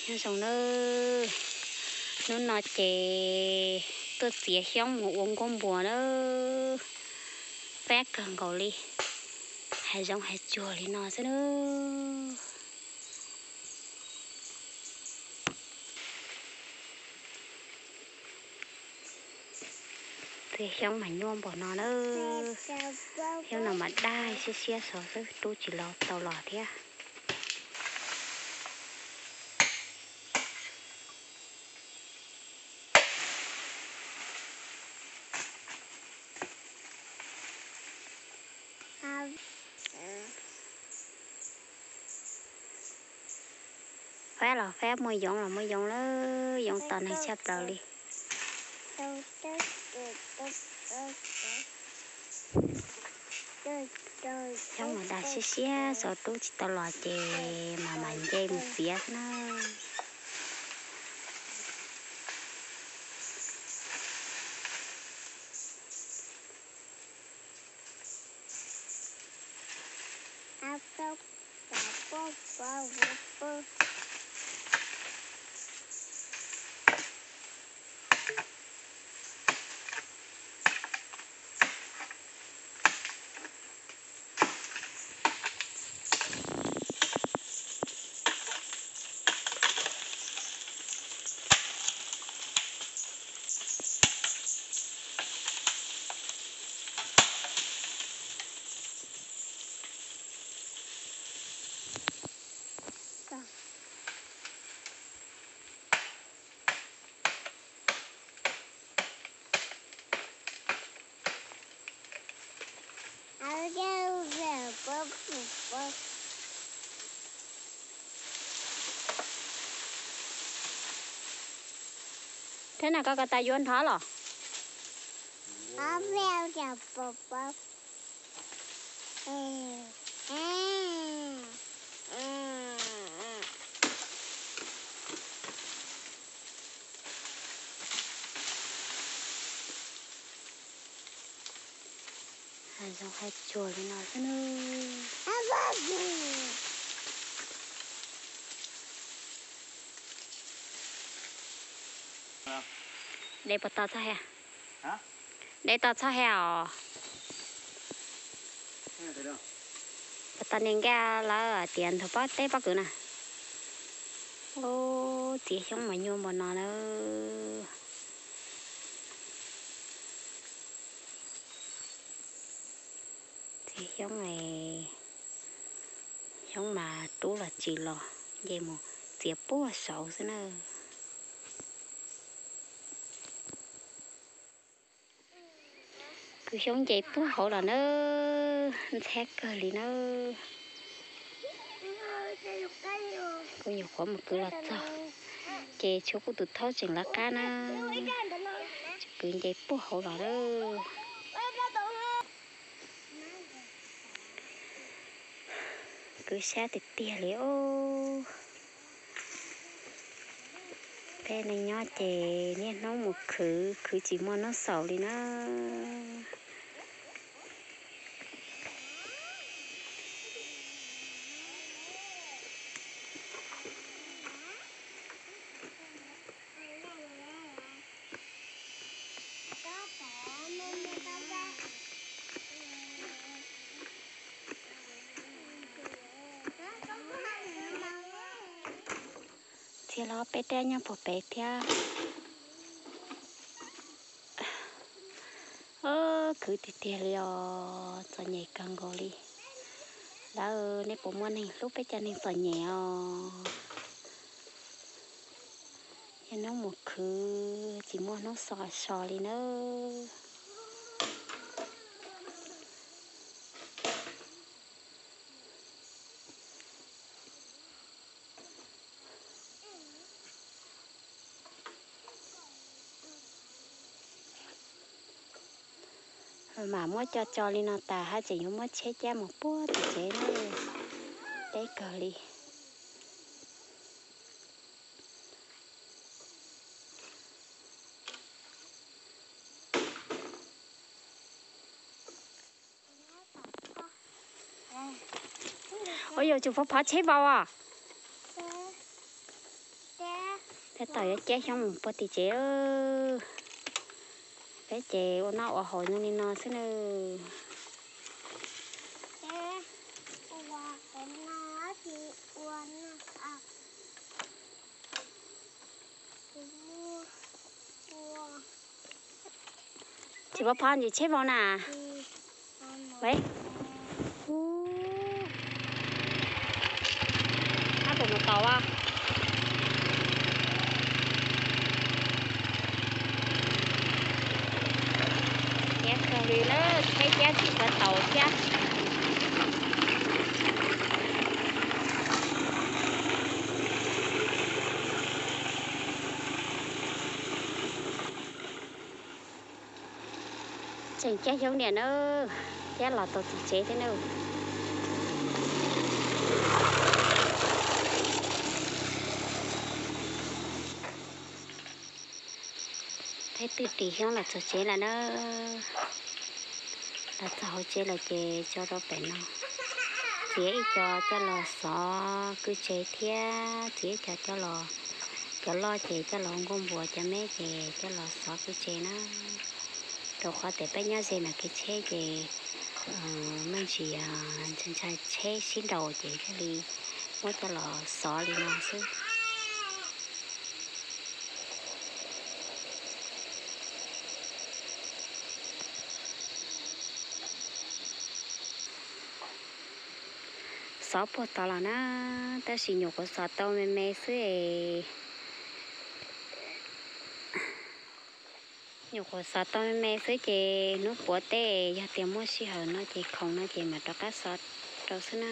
Nyob zoo nawb, hnub no ces tuaj txiav xyoob mus ua nkuaj npuas nawb, fab kawg nkaus li, hav zoov hav tsuag li no xwb nawb. Txiav xyoob mas nyuaj npaum no nawb, xyoob no mas daj siab siab xov xwb, rub tsis los tau los thiab. Fab los fab, muaj yoov los muaj yoov lawm, yoov tos neeg tshaj plaws li. Xyoob mas daj siab siab xov, rub tsis tau los ces mas mam nce mus txiav xwb na. Thiab na, koj ko taw yuav nrho los? Hav zoov hav tsuag li no xwb nawb. De puas to txhob hea? De to txhob hea os. Puas to niag nkaj lawm tias ntug pob teb pob kws na. Ub, txiav xyoob mas nyuaj npaum no nawb. Txiav xyoob, xyoob mas rub los tsis los, nce mus txiav puag saud xwb na. Kwv xyoob nce puag hauv los nawb, ntxhab kawg li nawb. Kuv nyuam qhuav mus kwv los txog, ces tshuav kuv tus thaub tseem lawv qab na, kwv nce puag hauv los lawm. Kwv sab tiag tiag li os. Peb neeg nyob ces niaj hnub mus khwv, khwv tsis muaj hnub xaus li na. Txiav los peb rab nyob puag pem thiab. Khwv tiag tiag li os, txom nyem kawg nkaus li. Lawv, nej puas muaj neeg hlub peb cov neeg txom nyem os? Niaj hnub mus khwv tsis muaj hnub so so li nawb. Mam muab co co li no tas haj tseem yuav muab tsheb cab mus puag tim tsev na. Deb kawg li. Ua yog tsuas phov phov tsheb vau os. Tab tom yuav cab xyoob mus puag tim tsev. Peb ces ua noj ua haus zoo li no xwb nawb. Tsis pov pho ntsis tsheb vau na. Ab, puas mus tau a? Cab kawg li na, tsheb cab tsis tshua tau thiab. Tseem cab xyoob niam na, cab los txog tim tsev thiab na. Peb twb ris xyoob los txog tsev lawm na. Los txog hauv tsev lawm ces tso rau pem no. Txiav ib co coj los xov kwj tse thiab txiav ib co coj los, cov loj ces coj los nkuaj npuas, cov me ces coj los xov kwj tse na. Rau qhov tias peb nyob ze ntawm kev tsheb ces me ntsis ntshai ntshai tsheb sib nraus ces thiaj li muab coj los xov li no xwb. Xov puag tod los na, tab sis nyuam qhuav xov tau me me xwb es. Nyuam qhuav xov tau me me xwb ces hnub puav tej yog tias muaj sij hawm no ces khoom no ces mam rov qab xov rau xwb na.